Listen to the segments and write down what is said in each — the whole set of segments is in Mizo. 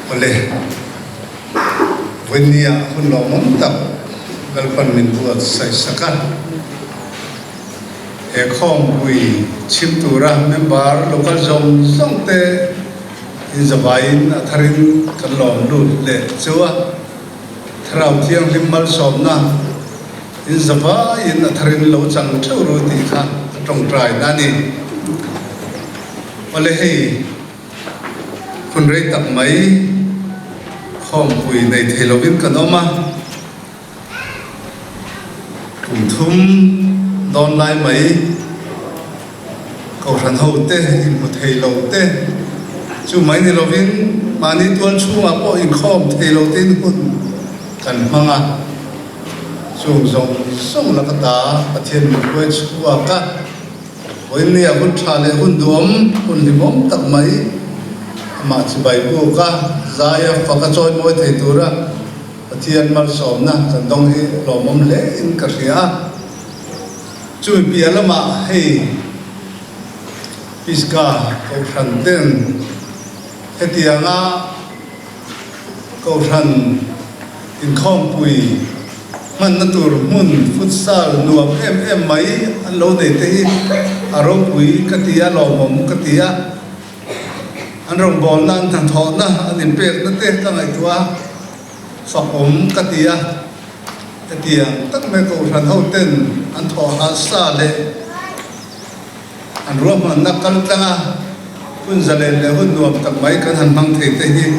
Awle, vawinia hun lawmawm tak Lalpan min buat saih sak a. He khawmpui chhim tura member local zawng zawng te inzavaiin a tharin kan lawm lut leh chu a. Thlarau Thianghlim malsawmna inzavaiin a tharin lo chang theuh ru tih kha a tawngtai na a ni. Awle hei hun rei tak mai khawmpui nei thei lovin kan awm a, kum thum dawn lai mai Kohhran ho te, inhmu thei lo te, chu mai ni lovin mahni tual chhungah pawh inkhawm thei lo te in hun kan hmang a. Chung zawng zawng laka ta Pathian min hruai chhuak a, vawinia hun tha leh hun duhawm, hun hlimawm tak mai amah chibai buk a, zaia fak a chawi mawi thei tura Pathian malsawmna kan dawng hi lawmawm hle in ka hria a. Chumi piah lamah hei Pisgah Kohhran ten hetianga Kohhran inkhawmpui hmanna tur hmun futsal nuam em em mai an lo nei te hi a ropui ka ti a, lawmawm ka ti a. An rawngbawlna, an hnathawhna, an inpekna te ka ngaihtuah a, fakawm ka ti a. Hetiang tak mai Kohhran ho ten an thawh hah sa leh an ruahmanna kal tlanga hun zalen leh hun nuam tak mai kan han hmang thei te hi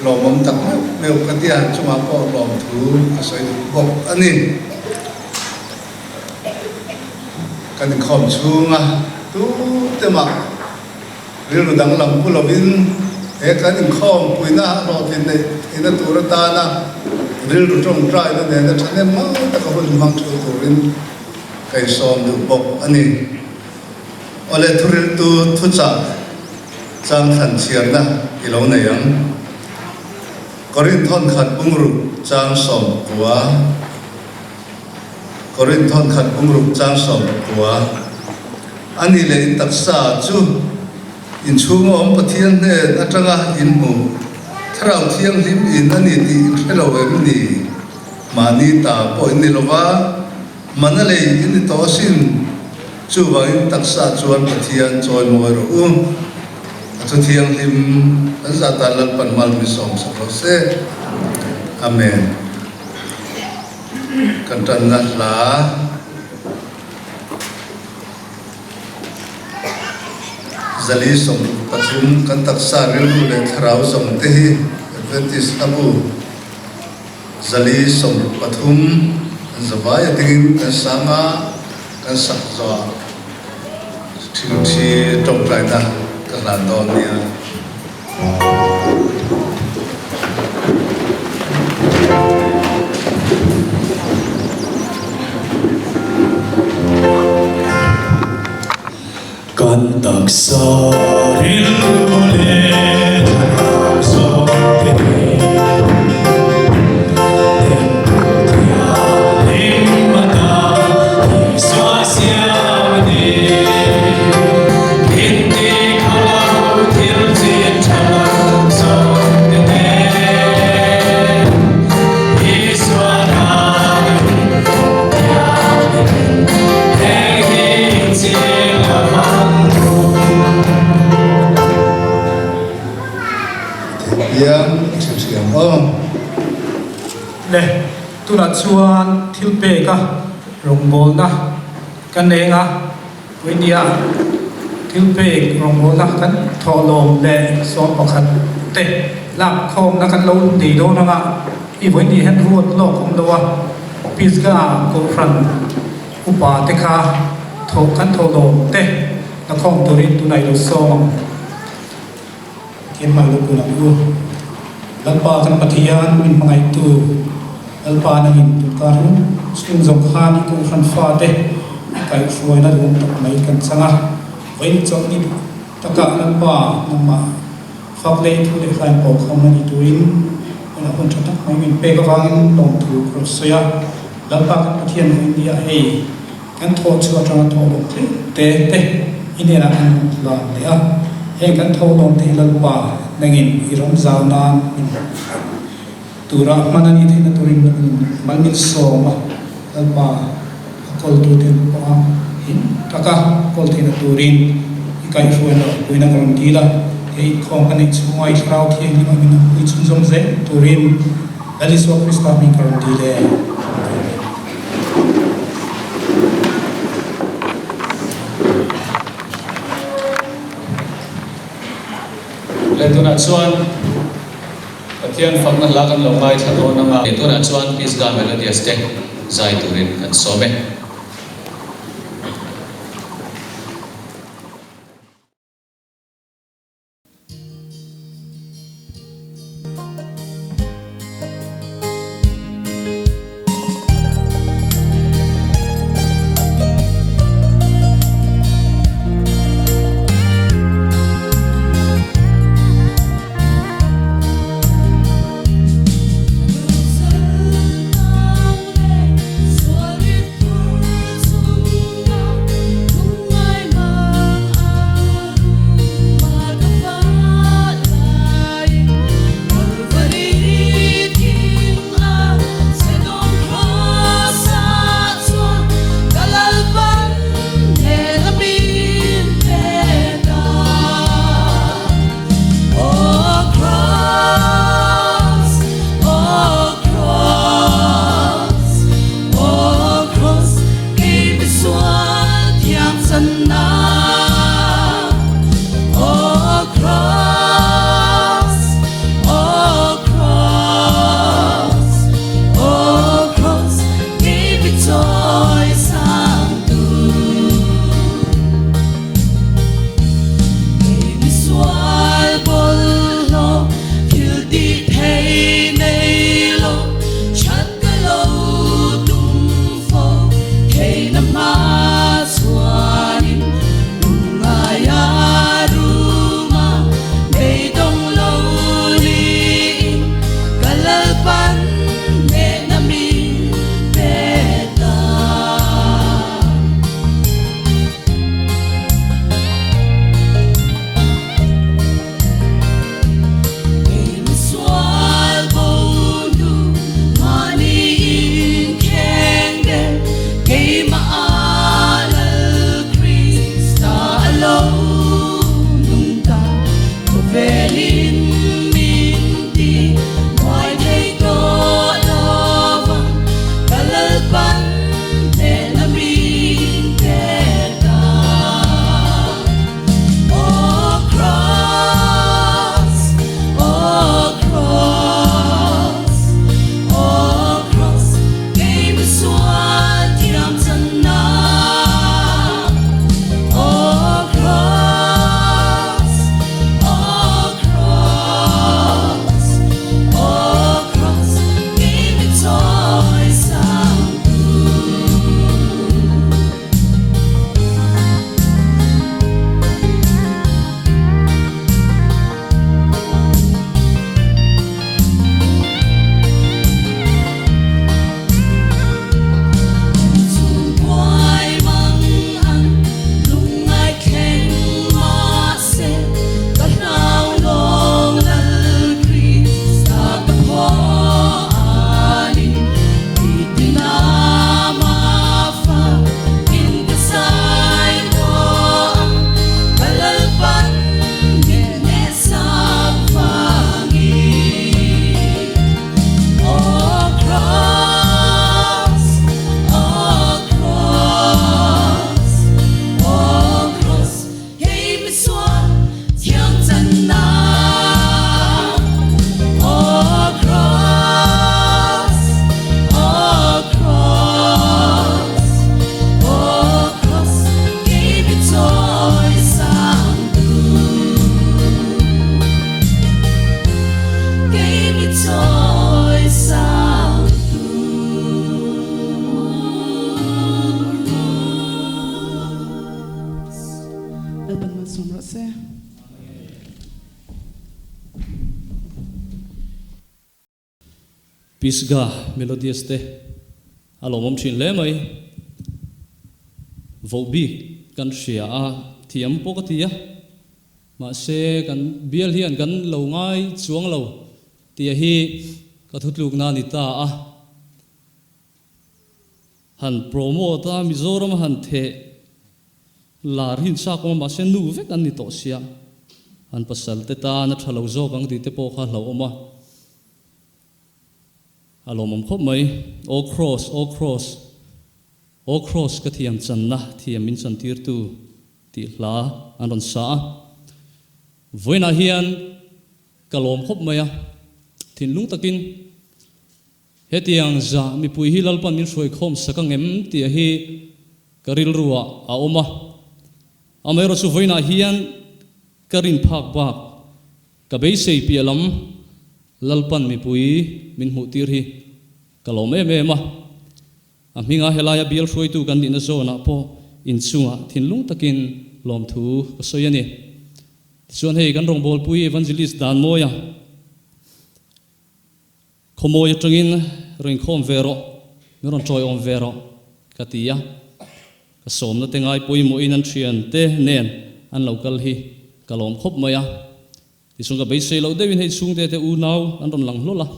lawmawm tak meuh meuh ka tia chungah pawh lawmthu ka sawi duh bawk a ni. Kan inkhawm chhunga tute mah Rilru danglam pu lovin he kan inkhawm puina hlawhtlin neih theihna tur atana rilru tawngtaina nena thahnem ngai taka hun hmang thu turin ka insawm duh bawk a ni. Awle thuriltu thuchah chang thlan chhiarna i lo nei ang. Korinth thawnkhat bungruk chang 9. Korinth thawnkhat bungruk chang 9. A ni leh in taksa chu inchhunga awm Pathian hnen atanga in hmuh Thlarau Thianghlim in a ni tih in hre lo em ni? Mahni ta pawh in ni lo va, mana lei in ni tawh asin. Chuvangin taksa chuan Pathian chawi mawi rawh u. A thu thianghlim kan zah tan Lalpan mal mi sawmsak rawh se. Amen. Kan tanna hla. 423 kan taksa rilru leh thlarau zawng te hi Adventist hlabu 423 kan zavai a tingin kan sang a, kan sak zawh thil thi tawngtaina ka hlan dawn nia. Kan taksa rilru leh thlarau zawng te hi Temple thianghlim atan Isua siam a ni. Theipiang hrilhriam aw. Le, tunah chuan thil peka rawngbawlna ka neng a. Puinia thilpek rawngbawlna kan thawhlawm leh 11 te lak khawmna kan lo nei dawn anga i vawiin hian ruat lawk awm lo a, Pisgah Kohhran upa te kha thawh kan thawhlawm te la khawm turin tunah i lo sawm ang. Keimah lo kun ang u. Lalpa kan Pathian min hmangaihtu Lalpa nangin tunkar hlum chhung zawng khan i Kohhran fate i kaihhruaina duhawm tak mai kan chang a. Vawiin chawlh ni duh takah Lalpa nangmah fak leh i thu leh hlain pawh khawm a ni turin hunah hun tha tak mai min pek avangin lawmthu ka rawn sawi a. Lalpa kan Pathian vawiin ni ah hei Kan thawh chhuah atanga thawh lawm tlem te te i hnenah kan la leh a, heng kan tho lawm te hi Lalpa Nangin i ram zau nan min tura hman a nih theihna turin nangin mal min sawm a, Lalpa a kawltute pawha him taka kawl theihna turin i kaihhruaina awmpuina ka rawn dil a, he inkhawm ka neih chhunga i thlarau thianghlim a min awmpui chhunzawm zel turin Lal Isua Krista hming ka rawn dil e. Amen. Le tunah chuan Pathian fakna hla kan lo ngaithla dawn anga. Tunah chuan Pisgah Melodious te zai turin kan sawm e. Pisgah Melodies te a lawmawm thin hle mai. Vohbik kan hria a, thiam pawh ka ti a. Mahse, kan bial hian kan lo ngai chuang lo tih hi ka thutlukna a ni ta a. Han promote a, Mizoram a han theh lar hi inchak awm a, mahse nu vek an ni tawh sia. Han pasal te tan a tha lo zawk ang tih te pawh kha hlauhawm a. A lawmawm khawp mai. Aw Kraws, aw Kraws, aw Kraws ka thiam channa thiam min chantirtu tih hla an rawn sa a. Vawiinah hian ka lawm khawp mai a, thinlung takin hetiang zah mipui hi Lalpan min hruaikhawm sak angem tih hi ka rilruah a awm a. Amaherawhchu vawiinah hian ka rin phak bak Ka beisei piah lam Lalpan mipui min hmuh tir hi ka lawm em em a. A hminga helaia bial hruaitu kan nihna zawnah pawh inchungah thinlung takin lawmthu ka sawi a ni. Tichuan hei kan rawngbawlpui Evangelist Danmawia Khawmawi atangin rawn inkhawm ve rawh, min rawn tawiawm ve rawh ka ti a. Ka sawmna te ngai pawimawhin an thiante nen an lo kal hi ka lawm khawp mai a. Tichuan ka beisei loh deuhin hei chhungte te unau an rawn lang hlawl a,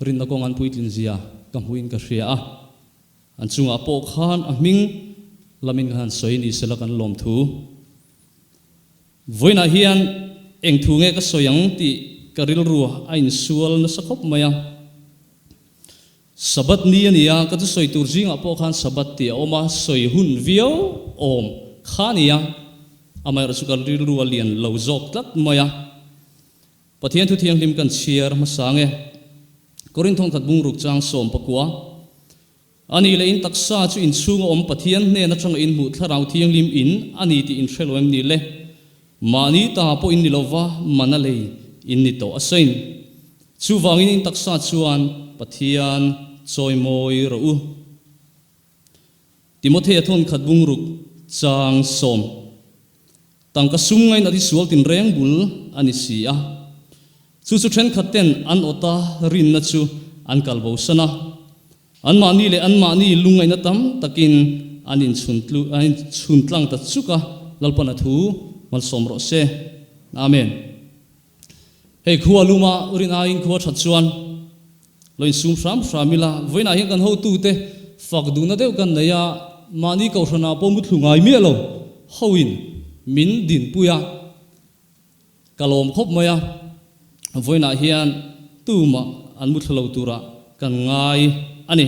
rinna kawng an puitlin zia ka hmuhin ka hria a. An chungah pawh khan a hming lamin ka han sawi ni sela kan lawm thu. Vawiinah hian eng thu nge ka sawi ang tih ka rilru a insual nasa khawp mai a. Sabbath ni a ni a, ka chu sawi tur zingah pawh khan Sabbath tih a awm a, sawi hun viau awm kha a ni a, amaherawhchu ka rilru a lian lo zawk tlat mai a. Pathian thu thianghlim kan chhiar hmasa nge? Korinth thawnkhat bungruk chang 19. A nih leh in taksa chu inchhunga awm Pathian hnen atanga in hmuh Thlarau Thianghlim in a ni tih in hre lo em ni le? Mahni ta pawh in ni lova man a lei in ni tawh a sain. Chuvangin in taksa chuan Pathian chawimawi rawh u. Timothea thawnkhat bungruk chang sawm. Tangka sum ngainat hi sual tinreng bul a ni si a. Chu chu thenkhat ten an awt a, rinna chu an kal bo san a. Anmahni leh anmahni lungngaihna tam takin an inchhun tlu an inchhun tlang ta chuk a, Lalpan a thu malsawm rawh se. Amen. Hei khua luma rin aiin khua that chuan lo insum hram hram ila, vawiinah hian kan hotute fak duhna deuh kan nei a, mahni kohhranah pawh muthlu ngai miah lo hoin min dinpui a, ka lawm khawp mai a, vawiinah hian tumah an muthlu lo turah kan ngai a ni.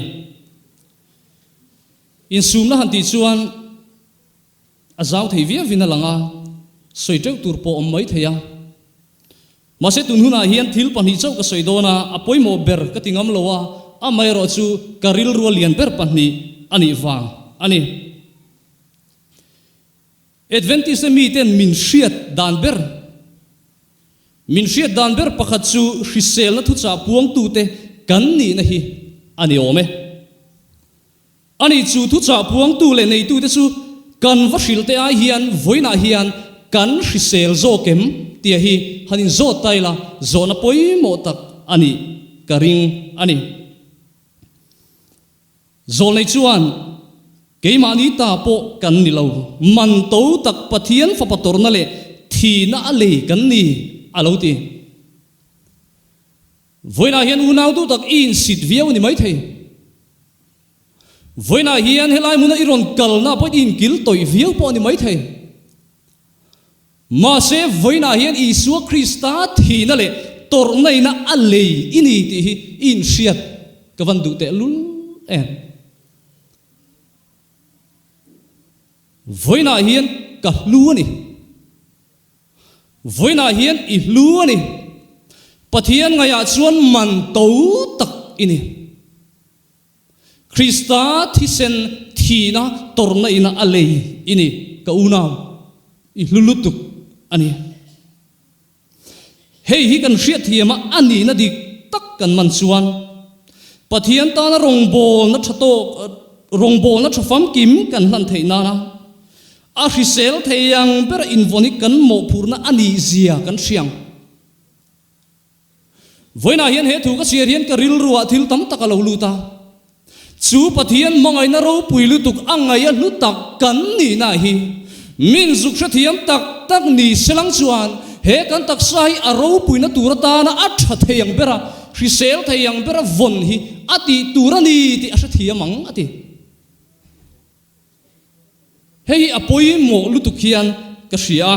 Insumna han tih chuan. A zau thei viau in a lang a, sawi teuh tur pawh awm mai thei a. Mahse tun hunah hian thil pahnih chauh ka sawi dawn a, a pawimawh ber ka ti ngam lo a, amaherawhchu ka rilrua lian ber pahnih a nih vang a ni. Adventist-a miten min hriat dan ber Min hriat dan ber pakhat chu hriselna thuchah puangtute kan nihna hi a ni awm e. Ani chu thuchah puangtu leh neitute chu kan va hrilh te ai hian vawiinah hian kan hrisel zawk em tia hi han inzawt ta ila zawhna pawimawh tak a nih ka ring a ni. Zawlnei chuan keimahni ta pawh kan ni lo, man to tak Pathian fapa tawrhna leh thihna a lei kan ni a lo ti. Vawiinah hian unau duh tak i insit viau a ni maithei. Vawiinah hian helai hmuna i rawn kalna pawh i inkil tawih viau pawh a ni maithei. Mahse, vawiinah hian Isua Krista thihna leh tawrhna ina a lei i ni tih hi i inhriat ka van duh tehlul em. Vawiinah hian ka hlu a ni. Vawiinah hian i hlu a ni. Pathian ngaihah chuan man to tak i ni. Krista thisen thihna tawrhna ina a lei i ni, ka unau, i hlu lutuk a ni. Hei hi kan hriatthiam a, a nihna dik tak kan man chuan Pathian tana rawngbawlna tha tawk, rawngbawlna tha famkim kan hlan theih nana a hrisel thei ang bera invawn hi kan mawhphurhna a nih zia kan hria ang. Vawiinah hian he thu ka chhiar hian ka rilruah thil tam tak a lo lut a. Chu Pathian hmangaihna ropui lutuk a ngaih a hlu tak kan nihna hi. Min zuk hrethiam tak tak ni selang chuan he kan taksa hi a ropuina tur atana a tha thei ang bera, hrisel thei ang bera vawn hi a tih tur a ni tih a hrethiam ang, a ti. Hei hi a pawimawh lutuk hian ka hria a.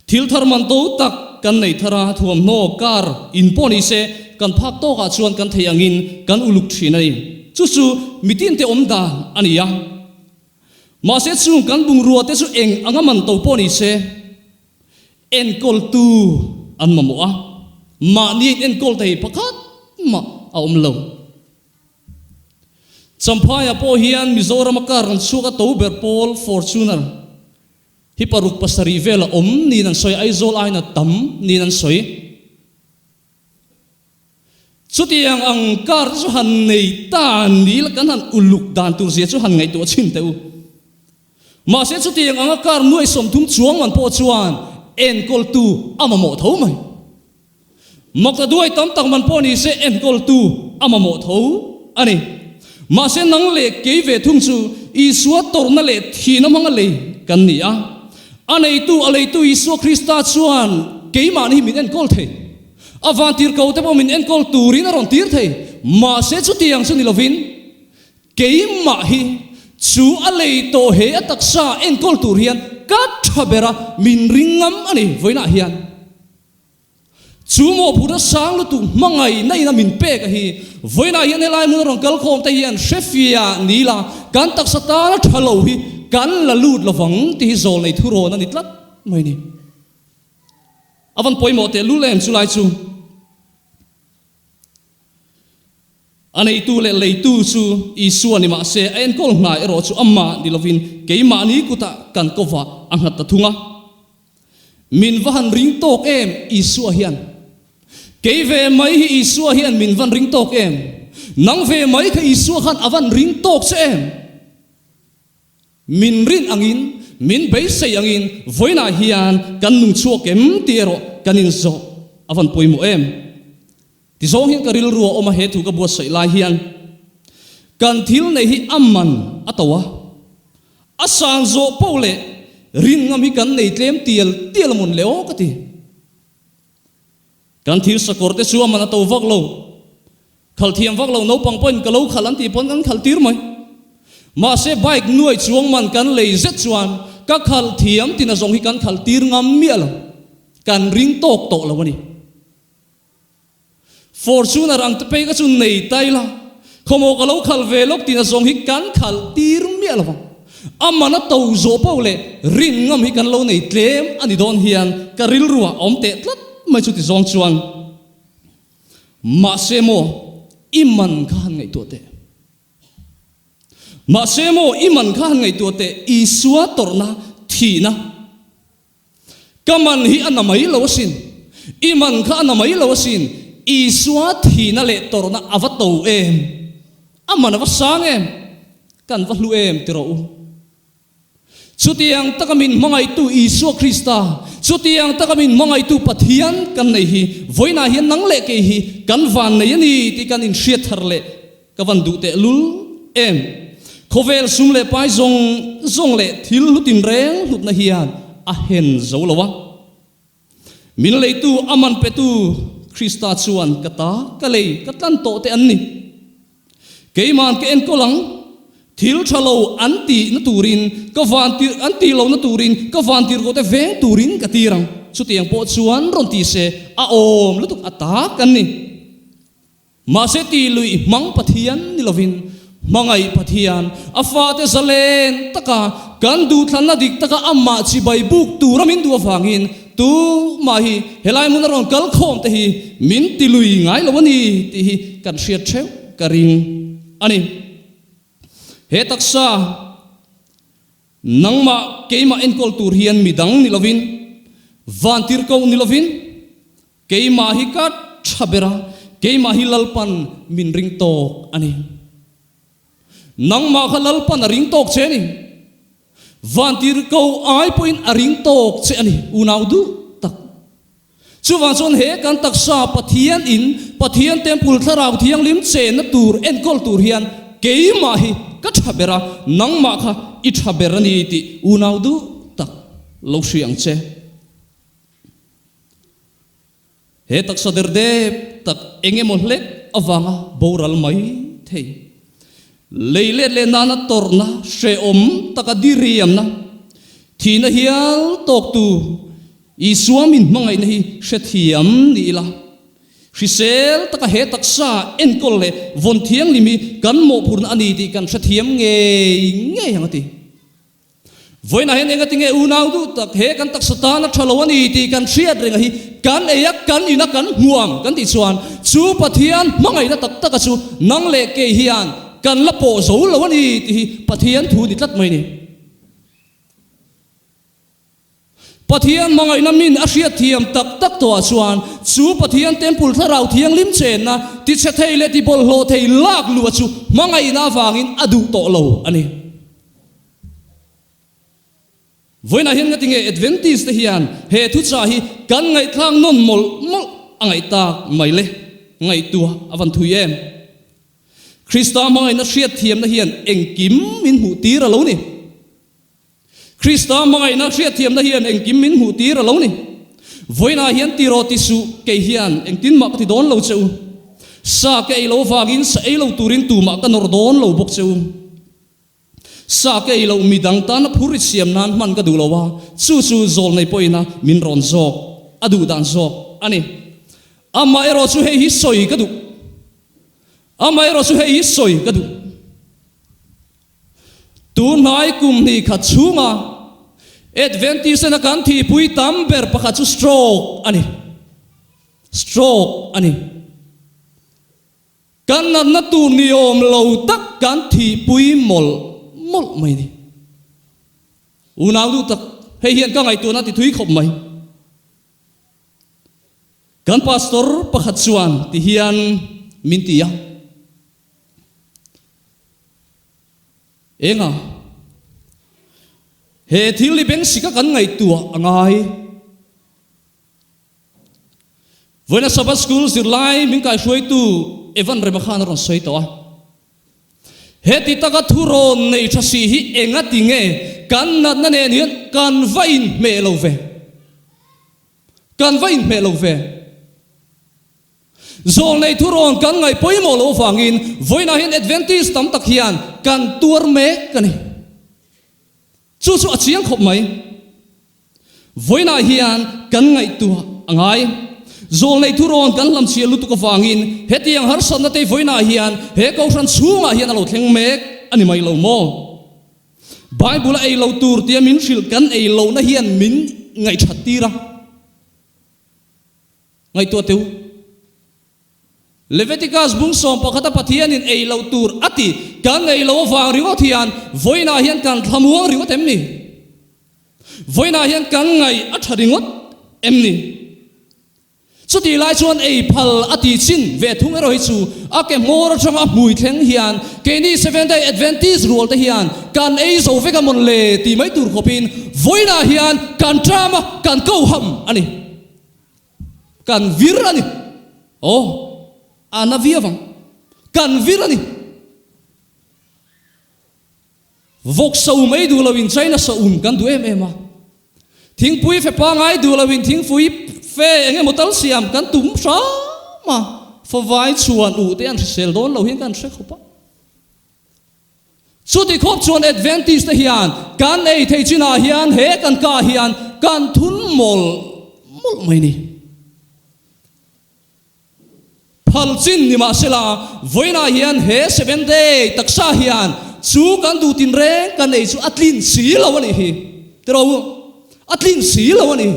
Thil thar man to tak kan nei thar a, thuamhnaw, car, in pawh ni se kan phak tawkah chuan kan thei angin kan uluk thin a ni. Chu chu mitinte awm dan a ni a. Mahse chung kan bungrua te chu eng anga man to pawh ni se enkawltu an mamawh a, mahni a inenkawl thei pakhat mah a awm lo. Champhaiah pawh hian Mizorama car rawn chhuak a to ber pawl Fortuner hi paruk pasarih vel a awm niin an sawi, Aizawl aiin a tam niin an sawi. Chutiang ang car te chu han nei ta ni la kan han uluk dan tur zia chu han ngaihtuah chhin teh u. Mahse chutiang anga car nuai 30 chuang man pawh chuan enkawltu a mamawh tho mai. Makta duai tam tak man pawh ni se enkawltu a mamawh tho a ni. Mahse nang leh kei ve thung chu Isua tawrhna leh thihna hmanga lei kan ni a. A neitu, a leitu Isua Krista chuan keimahni hi min enkawl thei. A vantirhkohte pawh min enkawl turin a rawn tir thei. Mahse chutiang chu ni lovin keimah hi chu a lei tawh he a taksa enkawl tur hian ka tha ber a, min ring ngam a ni vawiinah hian. Chu mawhphurhna sang lutuk hmangaihna ina min pek a hi, vawiinah hian helai hmun a rawn kal khawm te hian hrefiah ni la, kan taksa tana tha lo hi kan la lut lovang tih hi zawl nei thurawn a ni tlat mai ni. A van pawimawh teh lul em chulai chu. A neitu leh leitu chu Isua ni mah se, a enkawl hna erawh chu amah ni lovin keimahni kutah kan kovah a nghat ta thung a. Min va han ring tawk em Isua hian? Kei ve mai hi Isua hian min van ring tawk em? Nang ve mai kha Isua khan a van ring tawk che em? Min rin angin, min beisei angin vawiinah hian kan nung chhuak em tih erawh kan inzawh a van pawimawh em? Ti zawng hian ka rilru a awm a, he thu ka buatsaih lai hian kan thil neih hi a man a to a, a sang zawh poh leh rin ngam hi kan nei tlem tial tial a mawn le aw ka ti. Kan thil sakawr te chu a man a to vak lo, khalh thiam vak lo naupang pawhin ka lo khalh an tih pawn kan khalh tir mai. Mahse bike nuai chuang man kan lei zet chuan ka khalh thiam tina zawng hi kan khalh tir ngam miah lo, kan ring tawk tawh lo a ni. Fortuner ang te phei kha chu nei ta ila, khawmaw ka lo khalh ve lawk tihna zawng hi kan khalh tir miah lo vang. A man a to zawh poh leh rin ngam hi kan lo nei tlem a ni dawn hian ka rilruah a awm teh tlat mai chu ti zawng chuan. Mahse maw i man kha han ngaihtuah teh. Mahse maw i man kha han ngaihtuah teh Isua tawrhna thihna. Ka man hi a na mai lo asin. I man kha a na mai lo asin. Isua thihna leh tawrhna a va to em? A man a va sang em? Kan va hlu em ti rawh u. Chutiang taka min hmangaihtu Isua Krista, chutiang taka min hmangaihtu Pathian kan nei hi vawiinah hian nang leh kei hi kan van nei a ni tih kan inhriat thar leh Ka van duh teh lul em? Khawvel sum leh pai zawng zawng leh thil hlu tinreng hlutna hian a hen zo lo a. Min leitu a man petu Krista chuan ka ta, ka lei, ka tlan tawh te an ni. Keiman ka enkawl ang, thil tha lo an tih na turin ka van tir, an tih lo na turin ka van tirhkoh te veng turin ka tir ang. Chutiang pawh chuan rawn ti se a awm lutuk a ta kan ni. Mahse ti lui hmang Pathian ni lovin, hmangaih Pathian, a fate zalen taka kan duhthlanna dik taka amah chibai buk tura min duh avangin tumah hi helai hmun a rawn kal khawm te hi min ti lui ngai lo a ni tih hi kan hriat theuh ka ring a ni. He taksa nangmah keimah enkawl tur hian midang ni lovin, vantirhkoh ni lovin, Keimah hi ka tha ber a, keimah hi Lalpan min ring tawk a ni. Nangmah kha Lalpan a ring tawk che a ni. Vantir ko ai pawhin a ring tawk che a ni, unau duh tak. Chuvang chuan he kan taksa Pathian in, Pathian Temple Thlarau Thianghlim chenna tur enkawl tur hian keimah hi ka tha ber a, nangmah kha. i tha ber a ni tih unau duh tak lo hria ang che. He taksa derdep tak eng emaw hlek avanga boral mai thei. Lei let leh nana tawrhna hrehawm taka diriamna, thihna hial tawktu Isua min hmangaihna hi hrethiam ni ila. Hrisel taka he taksa enkawl leh vawn thianghlim hi kan mawhphurhna a ni tih kan hrethiam ngei ngei ang a ti. Vawiinah hian engati nge unau duh tak he kan taksa tan a tha lo a ni tih kan hriat reng a hi kan ei a, kan in a, kan hmu ang kan tih chuan chu Pathian hmangaihna tak taka chu nang leh kei hian kan la pawh zo lo a ni tih hi Pathian thu ni tlat mai a ni. Pathian hmangaihna min a hriatthiam tak tak tawhah chuan chu Pathian Temple Thlarau Thianghlim chenna tichhe thei leh tibawlhhlawh thei lak luh a chu hmangaihna avangin a duh tawh lo a ni. Vawiinah hian ngatinge Adventist te hian he thuchah hi kan ngaihthlak nawn mawlh mawlh a ngaih tak mai le? Ngaihtuah a van thui em? Krista hmangaihna hriatthiamna hian engkim min hmuh tir a lo ni. Krista hmangaihna hriatthiamna hian engkim min hmuh tir a lo ni. Vawiinah hian ti rawh ti suh, kei hian engtin mah ka ti dawn lo che u. Sa ka ei lo vangin sa ei lo turin tumah ka nawr dawn lo bawk che u. Sa ka ei loh midang tana phur i siam nan hman ka duh lo a, chu chu zawlnei pawhin a min rawn zawk, a duh dan zawk a ni. Amaherawh chu hei hi sawi ka duh. Amaherawh chu hei hi sawi ka duh. Tunhnai kum hnih khat chhunga Adventist-ena kan thihpui tam ber pakhat chu stroke a ni. Stroke a ni. Kan natna tur ni awm lo tak kan thihpui mawlh mawlh mai a ni. Unau duh tak, hei hian ka ngaihtuahna a ti thui khawp mai. Kan pastor pakhat chuan ti hian min ti a. Enga? He thil hi beng sika kan ngaihtuah a ngai. Vawiina Sabbath School zirlai min kaihruaitu Evan Rema khan a rawn sawi tawh a. Heti taka thurawn nei tha si hi enga ti nge kan natna nen hian kan va inhmeh lo ve? Kan va inhmeh lo ve? Zawlnei thurawn kan ngaih pawimawh loh avangin vawiinah hian Adventist tam tak hian kan tuar mek a ni. Chu chu a chiang khawp mai. Vawiinah hian kan ngaihtuah a ngai. Zawlnei thurawn kan hlamchhiah lutuk avangin hetiang harsatna te vawiinah hian he kohhran chhungah hian a lo thleng mek a ni mai lo maw? Bible a ei lo tur tia min hrilh kan ei lohna hian min ngaihthat tir a. Ngaihtuah teh u. Leviticus bung 11 a Pathianin ei loh tur a ti, kan ei loh avang ringawt hian vawiinah hian kan thlamuang ringawt em ni? Vawiinah hian kan ngaih a tha ringawt em ni? Chutih lai chuan ei phal a ti chin ve thung erawh hi chu a ke hmawr atanga a hmui thleng hian keini Seventh Day Adventist rual te hian kan ei zo vek a mawn le tih mai tur khawpin vawiinah hian kan ṭam a, kan koham a ni. Kan vir a ni. Aw, a na viau ang. Kan vir a ni. Vawk sa um ei duh loin China sa um kan duh em em a. Thingpui fe pangai duh loin thingpui fe eng emaw tal siam kan tum hram a. Favai chhuan uh te an hrisel dawn lo hian kan hre khawp a. Chuti khawp chuan Adventist te hian kan ei thei chinah hian he kan kah hian kan thun mawlh mawlh mai ni. Phal chin ni mahsela vawiinah hian he Seventh Day taksa hian chu kan duh tinreng kan ei chu a tlin si lo a nih hi. Tiraw u? A tlin si lo a ni.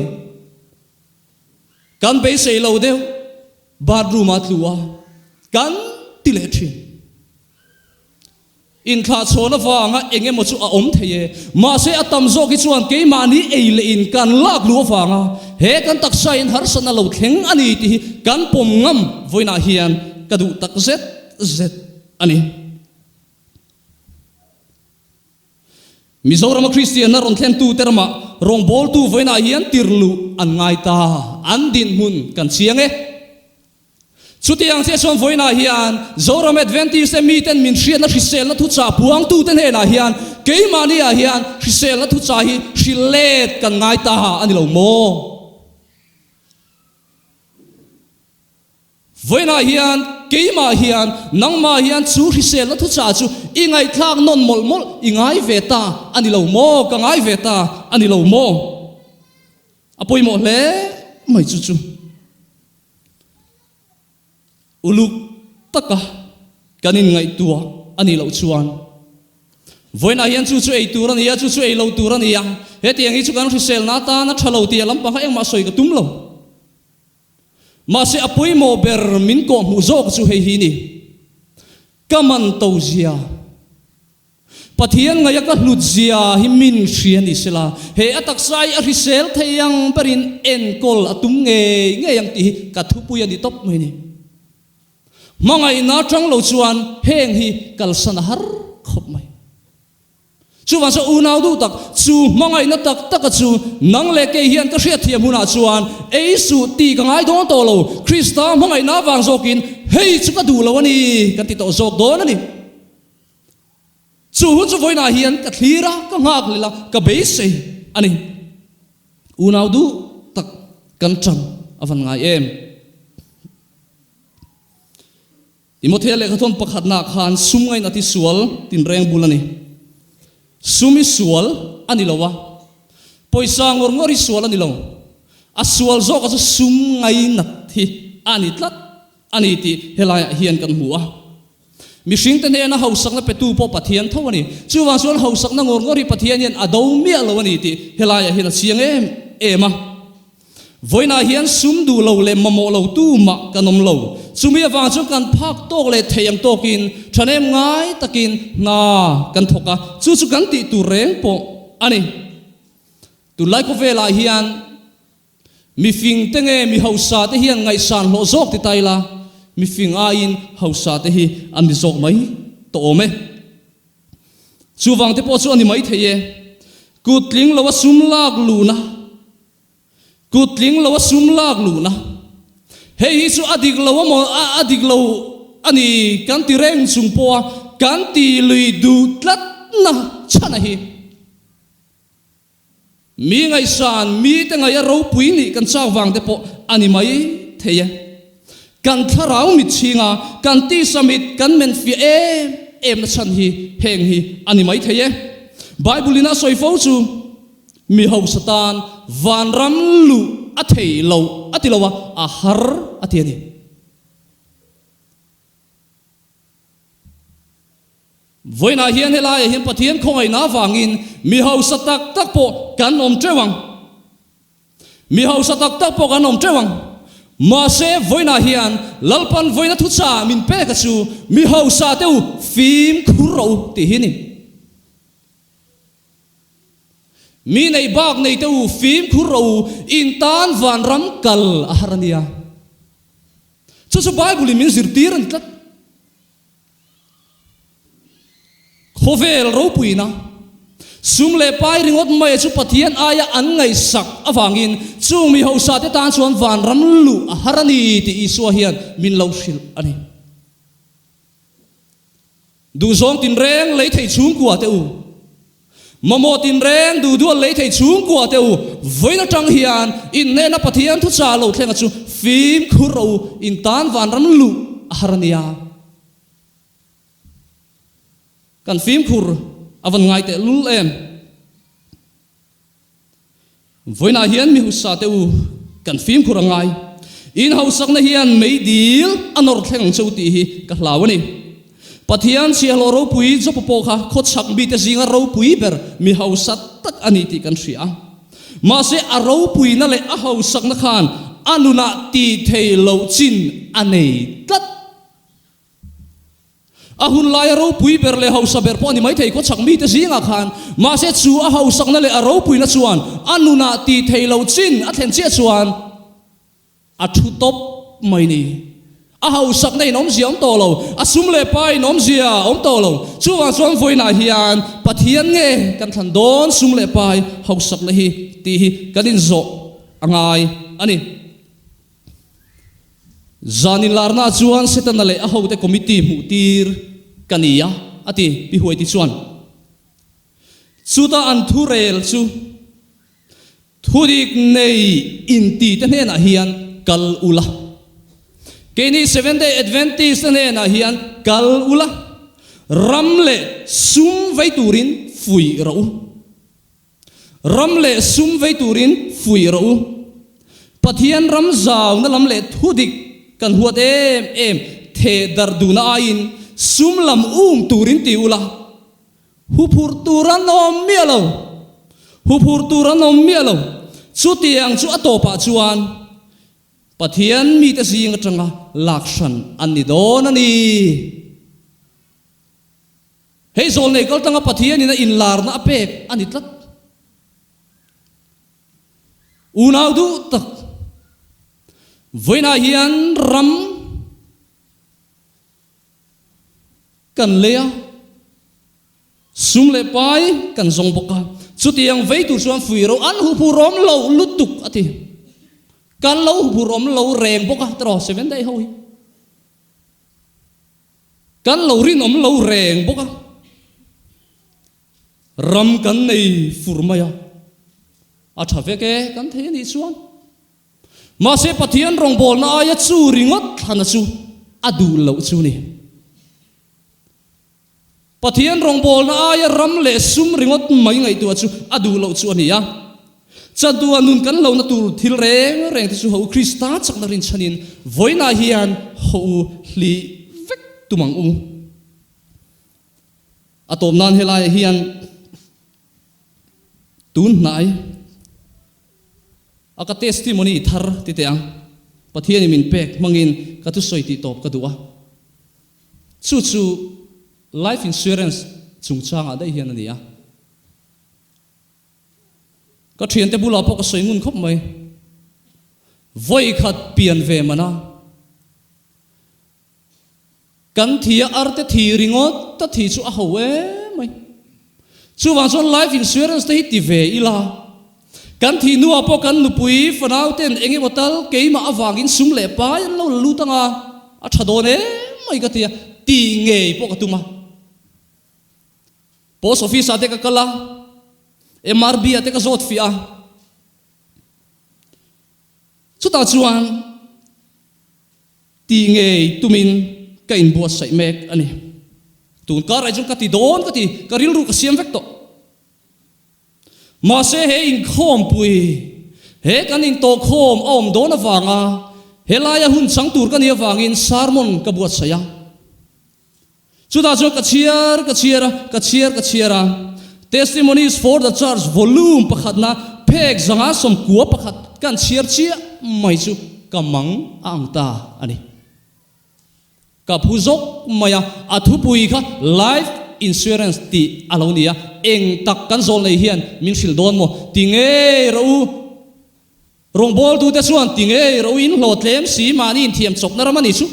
Kan beisei lo deuh bathroom ah tlu a kan ti leh thin. Inthlahchhawn avanga eng emaw chu a awm thei e. Mahse a tam zawk hi chuan keimahni ei leh in kan lak luh avanga he kan taksa in harsatna lo thleng a ni tih hi kan pawm ngam vawiinah hian ka duh tak zet zet a ni. Mizorama Kristianna rawn thlentute ramah rawngbawltu vawiinah hian tirluh an ngai ta, an dinhmun kan chiang e. Chutiang chiah chuan vawiinah hian Zoram Adventist te miten min hriatna hriselna thuchah puangtute hnenah hian keimahniah hian hriselna thuchah hi hrilh let kan ngai ta a ni lo maw? Vawiinah hian keimah hian nangmah hian chu hriselna thuchah chu i ngaihthlak nawn mawlh mawlh i ngai ve ta a ni lo maw? Ka ngai ve ta a ni lo maw? A pawimawh hle mai chu chu. Uluk taka kan inngaihtuah a nih loh chuan vawiinah hian chu chu ei tur a ni a, chu chu ei lo tur a ni a, hetiang hi chu kan hriselna atana tha lo tih a lampang kha engmah sawi ka tum lo. Mahse a pawimawh ber min kawhhmuh zawk chu hei hi ni, ka man to zia. Pathian ngaia ka hlut zia hi min hria ni sela, he a taksa hi a hrisel thei ang berin enkawl a tum ngei ngei ang tih hi ka thupui a ni tawp mai ni. Hmangaihna atang lo chuan heng hi kalsan a har khawp mai. Chuvang chuan unau duh tak, chu hmangaihna tak taka chu nang leh kei hian ka hriatthiam hunah chuan ei suh tih ka ngai dawn tawh lo, Krista hmangaihna avang zawkin hei chu ka duh lo a ni kan ti tawh zawk dawn a ni. Chu hun chu vawiinah hian ka thlir a, ka nghak leh a, ka beisei a ni. Unau duh tak kan ṭang a van ngai em? Timothea lehkhathawn pakhatnaah khan sum ngainat hi sual tinreng bul a ni. Sum hi sual a ni lo a, pawisa ngawr ngawr hi sual a ni lo. A sual zawka chu sum ngainat hi a ni tlat a ni tih helaiah hian kan hmu a. Mihringte hnena hausakna petu pawh Pathian tho a ni. Chuvang chuan hausakna ngawr ngawr hi Pathian hian a do miah lo a ni tih helaiah hian a chiang em em a. Vawiinah hian sum duh lo leh mamawh lo tu mah kan awm lo. Chumi avang chuan kan phak tawk leh thei ang tawkin thahnem ngai takin hna kan thawk a, chu chu kan tih tur reng pawh a ni. Tunlai khawvelah hian Mifing te nge mi hausa te hian ngaihsan hlawh zawk ti ta ila, mifing aiin hausa te hi an ni zawk mai tawh awm e. Chuvang te pawh chu a ni mai thei e. Kut tling lo a sum lak luhna, Kut tling lo a sum lak luhna, hei hi chu a dik lo amaw a dik lo a ni kan ti reng chung pawha kan ti lui duh tlatna chhana hi. Mi ngaihsan, mite ngaih a ropui nih kan chak vang te pawh a ni mai thei e. Kan thlarau mit chhinga kan tisa mit kan men fiah em em na chhan hi heng hi a ni mai thei e. Bible in a sawi fo chu mi hausa tan vanram luh a thei lo a ti lo a, a har a ti a ni. Vawiinah hian helaiah hian Pathian khawngaihna avangin mi hausa tak tak pawh kan awm teuh ang. Mi hausa tak tak pawh kan awm teuh ang. Mahse vawiinah hian Lalpan vawiina thuchah min pek a chu mi hausa te u fimkhur rawh u tih hi a ni. Mi nei bak nei te u fimkhur rawh u in tan vanram kal a har a nia. Chu chu Bible in min zirtir a ni tlat. Khawvel ropuina, sum leh pai ringawt mai chu Pathian aia an ngaihsak avangin chung mi hausa te tan chuan vanram luh a har a ni tih Isua hian min lo hrilh a ni. Duhzawng tinreng lei thei chhungkua te u, mamawh tinreng duh dual lei thei chhungkua te u, vawiin atang hian in hnena Pathian thuchah lo thlenga chu fimkhur rawh u, in tan vanram luh a har a nia. Kan fimkhur a van ngai teh lul em? Vawiinah hian mi husa te u, kan fimkhur a ngai. In hausakna hian meidil a nawr thleng ang che u tih hi ka hlau a ni. Pathian chhiahhlawh ropui Jopa pawh kha khawchhak mite zinga ropui ber mi hausa tak a ni tih kan hria a. Mahse a ropuina leh a hausakna khan a nunah tih theih loh chin a nei tlat. A hun laia ropui ber leh hausa ber pawh a ni maithei khawchhak mite zingah khan, mahse chu a hausakna leh a ropuina chuan a nunah tih theih loh chin a thlen chiah chuan a thu tawp mai ni. A hausakna in awmzia awm tawh lo, a sum leh pa in awmzia awm tawh lo. Chuvang chuan vawiinah hian Pathian nge kan thlan dawn sum leh pai hausakna hi tih hi kan inzawh a ngai a ni. Zan inlarna chuan Setana leh a hote committee hmuh tir ka ni a, a ti, Pi Huaiti chuan. Chuta an thurel chu thudik nei inti te hnenah hian kal ula. Keini Seventh Day Adventist te hnenah hian kal ula, ram leh sum vei turin fuih rawh u. Ram leh sum vei turin fuih rawh u. Pathian ram zauna lam leh thudik kan huat em em theh darh duhna aiin sum lam um turin ti ula, huphurh tur an awm miah lo. Huphurh tur an awm miah lo. Chutiang chu a tawpah chuan Pathian mite zing atanga lak hran an ni dawn a ni. Hei zawlnei kaltlanga Pathianin a inlarna a pek a ni tlat. Unau duh tak, vawiinah hian ram kan lei a, sum leh pai kan zawng bawk a, chutiang vei tur chuan fuih ro an huphur awm lo lutuk a ti. Kan lo huphur awm lo reng bawk a, tiraw Seventh Day ho hi. Kan lo rinawm lo reng bawk a, ram kan nei fur mai a, a tha vek e kan thei a nih chuan. Mahse Pathian rawngbawlna aia chu ringawt thlana chu a duh loh chu ni. Pathian rawngbawlna aia ram leh sum ringawt mai ngaihtuah chu a duh loh chu a ni a. Chadua nun kan lohna tur thil reng reng te chu ho Krista chakna rinchhanin vawiinah hian ho u hlih vek tum ang u. A tawp nan helaiah hian tun hnai a ka testimony thar ti teh ang, Pathianin min pek hmangin ka thusawi tih tawp ka duh a. Chu chu life insurance chungchangah daih hian a ni a. Ka thiante bulah pawh ka sawi ngun khawp mai. Vawi khat pian ve man a. Kan thi a arte thi ringawt ta thi chu a ho em mai. Chuvang chuan life insurance te hi ti ve ila, kan thih hnuah pawh kan nupui fanau ten eng emaw tal keimah avangin sum leh pai an lo la lut anga, a tha dawn em mai ka ti a, tih ngei pawh ka tum a. Post office ah te ka kal a, MRB ah te ka zawt fiah a. Chutah chuan. Ti ngei tumin ka inbuatsaih mek a ni. Tun karah chuan ka ti dawn ka ti, ka rilru ka siam vek tawh. Mahse he inkhawmpui, he kan intawhkhawm a awm dawn avanga helaia hun chang tur ka nih avangin sermon ka buatsaih a. Chutah chuan ka chhiar ka chhiar a, ka chhiar ka chhiar a. Testimonies for the Church volume pakhatna phek 191 kan chhiar chiah mai chu ka mang a ang ta a ni. Ka phu zawk mai a, a thupui kha Life Insurance tih a lo ni a, eng tak kan zawl nei hian min hrilh dawn maw? Ti ngei rawh u. Rawngbawltute chuan ti ngei ro in hlawh tlem si mahni inthiam chawpna ram a ni chu.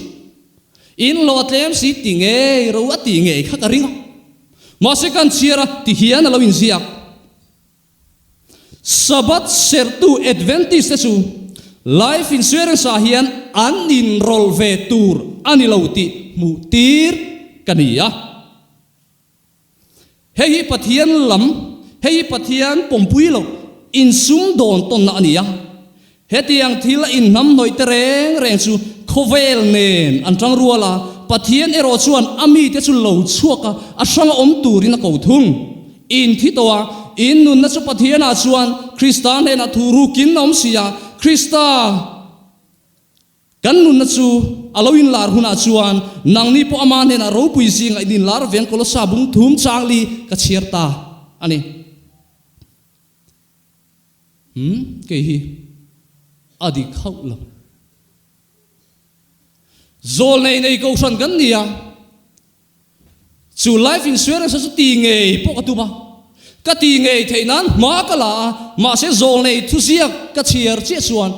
In hlawh tlem si ti ngei ro a tih ngei kha ka ring a. Mahse kan chhiar a ti hian a lo inziak. Sabbath serhtu Adventist te chu Life Insurance ah hian an inrawlh ve tur a ni lo tih hmuh tir ka ni a. Hei hi Pathian lam, hei hi Pathian pawmpui loh insum dawn tawnna a ni a. Hetiang thil a inhnamhnawih te reng reng chu khawvel nen an tang rual a, Pathian erawh chuan a mite chu lo chhuak a, a hranga awm turin a ko thung. In thi tawh a, in nunna chu Pathianah chuan Krista hnenah thu rukin a awm si a, Krista, Kan nunna chu a lo inlar hunah chuan nangni pawh ama hnenah ropui zingah in inlar veng Kolosa bung thum changli ka chhiar ta a ni. Umm, kei hi a dik hauh lo. Zawlnei nei kohhran kan ni a, chu life insurance chu ti ngei pawh ka tum a, ka ti ngei theih nan hma ka la a, mahse zawlnei thuziak ka chhiar chiah chuan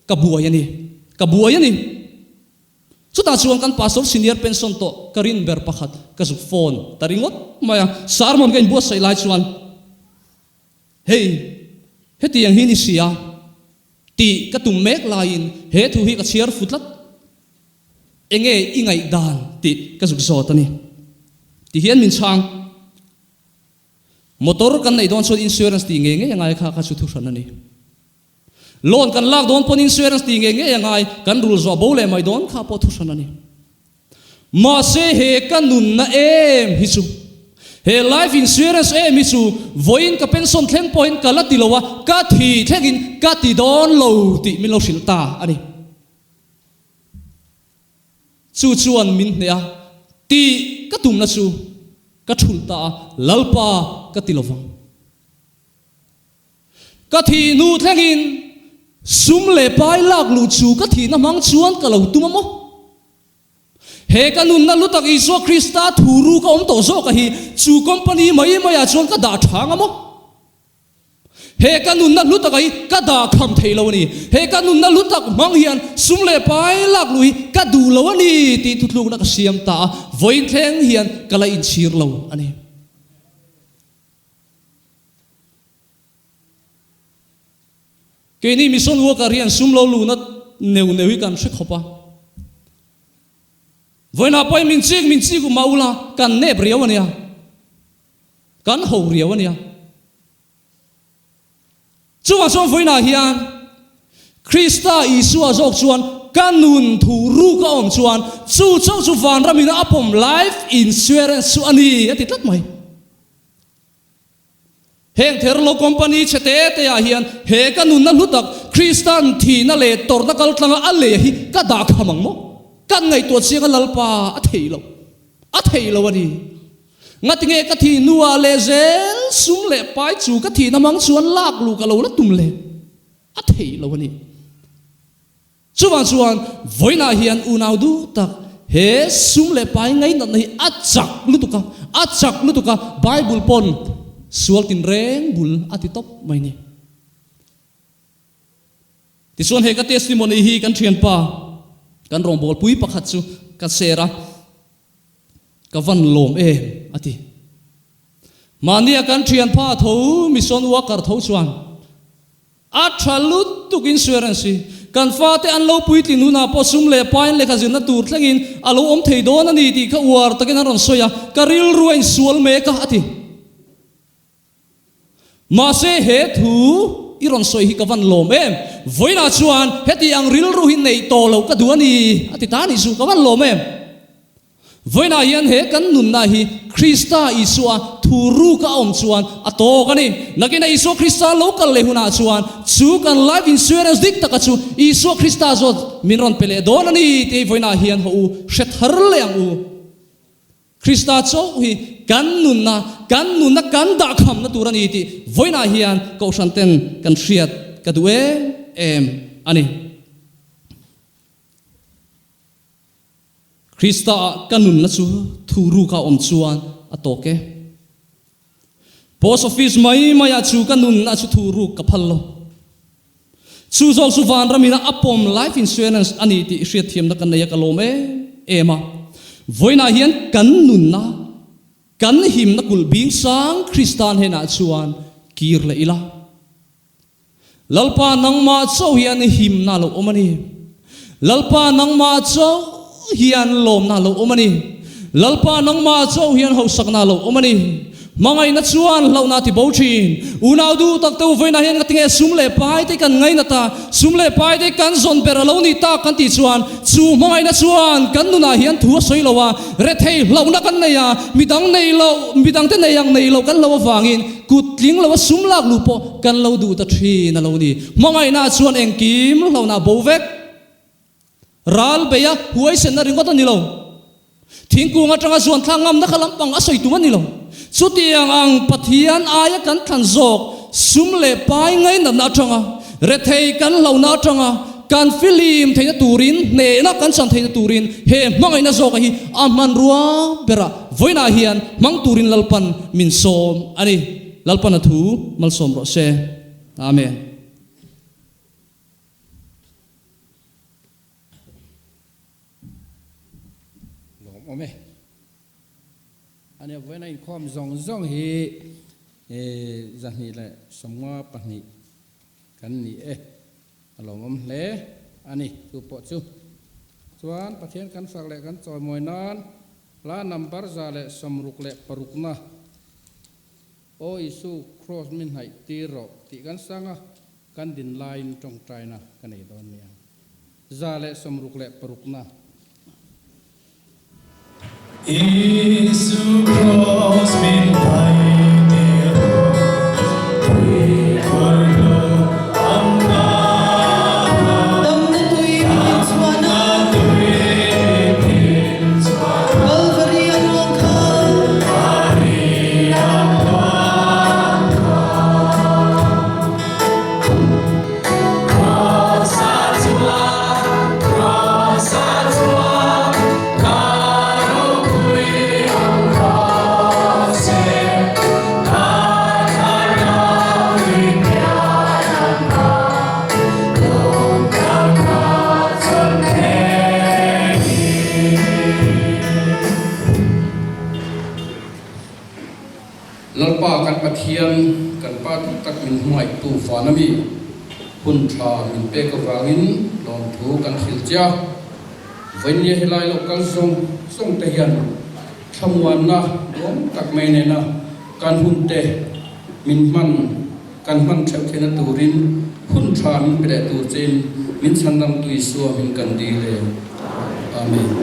Ka buai a ni, ka buai a ni. Chutah chuan kan pastor senior pension tawh ka rin ber pakhat ka zuk phone ta ringawt mai a, sermon ka inbuatsaih lai chuan hei hetiang hi ni sia tih ka tum mek laiin he thu hi ka chhiar fu tlat. Enge i ngaihdan tih ka zuk zawt a ni. Ti hian min chhang. Motor kan neih dawn chuan insurance tih ngei ngei a ngai kha kha chu thuhran a ni. Loan kan lak dawn pawn insurance tih ngei ngei a ngai, kan rul zawh bo leh mai dawn kha pawh thuhran a ni. Mahse he ka nunna em hi chu, he life insurance em hi chu vawiin ka pension thleng pawhin ka la ti lo a, ka thi thlengin ka ti dawn lo tih min lo hrilh ta a ni. Chu chuan min hneh a, tih ka tumna chu ka thulh ta a, Lalpa ka ti lovang. Ka thih hnu thlengin sum leh pai lak luh chu ka thihna hmang chuan ka lo tum a maw? He ka nunna lu tak Isua Krista thu ru ka awm tawh zawk a hi chu company mai maiah chuan ka dah thang a maw? He ka nunna hlu taka hi ka dah kham thei lo a ni. He ka nunna hlu tak hmang hian sum leh pai lak luh hi ka duh lo a ni tih thutlukna ka siam ta a, vawiin thleng hian ka la inchhir lo a ni. Keini mission worker hian sum lo luhna neuh neuh hi kan hre khawp a. Vawiinah pawhin min chik min chik mah ula kan nep riau a nia. Kan ho riau a nia. Chuvang chuan vawiinah hian Krista Isua zawk chuan ka nun thu ruk a awm chuan chu chauh chu vanram ina a pawm life insurance chu a ni a ti tlat mai. Heng therhlo company chhe te te ah hian he ka nunna hlu tak Kristan thihna leh tawrhna kaltlanga a lei hi ka dah kham ang maw? Kan ngaihtuah chiang a Lalpa a thei lo. A thei lo a ni. Ngatinge ka thih hnuah leh zel sum leh pai chu ka thihna hmang chuan lak luh ka lo la tum le? A thei lo a ni. Chuvang chuan vawiinah hian unau duh tak he sum leh pai ngainatna hi a chak lutuk a, a chak lutuk a, Bible pawn sual tinreng bul a ti tawp mai ni. Tichuan he ka testimony hi kan thianpa kan rawngbawlpui pakhat chu ka share a, ka van lawm em a ti. Mahnia kan thianpa tho mission worker tho chuan a tha lutuk insurance hi kan fate an lo puitlin hunah pawh sum leh pain lehkha zirna tur thlengin a lo awm thei dawn a ni tih kha uar takin an rawn sawi a, ka rilru a insual mek a a ti. Mahse he thu i rawn sawi hi ka van lawm em? Vawiinah chuan heti ang rilru hi neih tawh loh ka duh a ni, a ti ta a nih chu, ka van lawm em? Vawiinah hian he kan nunna hi Krista Isua thu ruk a awm chuan a tawk a ni. Nakinah Isua Krista lo kal leh hunah chuan chu kan life insurance dik taka chu Isua Krista zawt min rawn pe leh dawn a ni tih vawiinah hian haw u hre thar leh ang u. Krista chauh hi kan nunna, kan nunna kan dahkhamna tur a ni tih vawiinah hian Kohhran ten kan hriat ka duh em em a ni. Krista ah ka nunna chu thu ruk a awm chuan a tawk e. Post office mai maiah chu ka nunna chu thu ruk ka phal lo. Chu zawk chu vanram ina a pawm life insurance a ni tih hriatthiamna ka nei a ka lawm em em a. Vawiinah hian kan nunna, kan himna kulh bing sang Kristan henah chuan kir leh ila. Lalpa nangmah chauh hian himna lo awm a ni. Lalpa nangmah chauh hian lawmna lo awm a ni. Lalpa nangmah chauh hian hausakna lo awm a ni. Hmangaihna chuan hlauhna a ti bo thin. Unau duh tak te u vawiinah hian ngatinge sum leh pai te kan ngainat a, sum leh pai te kan zawn ber a lo ni tak kan tih chuan chu hmangaihna chuan kan nunah hian thu a sawi lo a, rethei hlauhna kan nei a, midang nei loh, midangte nei ang nei loh kan lo avangin Kut tling lo a sum lak luh pawh kan lo duh ta thin a lo ni. Hmangaihna chuan engkim hlauhna a bo vek. Ral bei a huaisenna ringawt a ni lo. Thingkung atanga zuan thlak ngamna kha lampang a sawi tum a ni lo. Chutiang ang Pathian aia kan thlan zawk sum leh pai ngainatna atanga, rethei kan hlauhna atanga kan filim theihna turin, hnehna kan chan theihna turin he hmangaihna zawka hi a hmanrua berah Vawiinah hian hmang turin Lalpan min sawm a ni. Lalpan a thu malsawm rawh se. Amen. Lawm awm e. Ania vawiina inkhawm zawng zawng hi 252 kan ni e. A lawmawm hle a ni chu pawh chu. Chuan Pathian kan fak leh kan chawimawi nan hla number 166 na Aw Isu Kraws min hnaih tir rawh tih kan sang a, kan din laiin tawngtaina ka nei dawn nia. 166 na. Isu Kraws min hnaih tir rawh tui khur hlu ang ka Damna tui min chhuan a. Tui min chhuan a. Kalvari a ruang kha. Kalvari a ruang kha. Kraws-a chuan, Kraws-a chuan, ka ropui ang rawh se. Ka thlarau i pian ang kha, lawm ka kha chawlh thei. Lalpa kan Pathian, kan Pa duh tak min hmangaihtu van ami hun tha min pek avangin lawmthu kan hrilh che a. Vawinia helai lo kal zawng zawng te hian thlamuanna duam tak mai nena kan hun te min hman kan hman theuh theihna turin hun tha min pe leh tur chein min chhandamtu Isua hming kan dil e. Amen.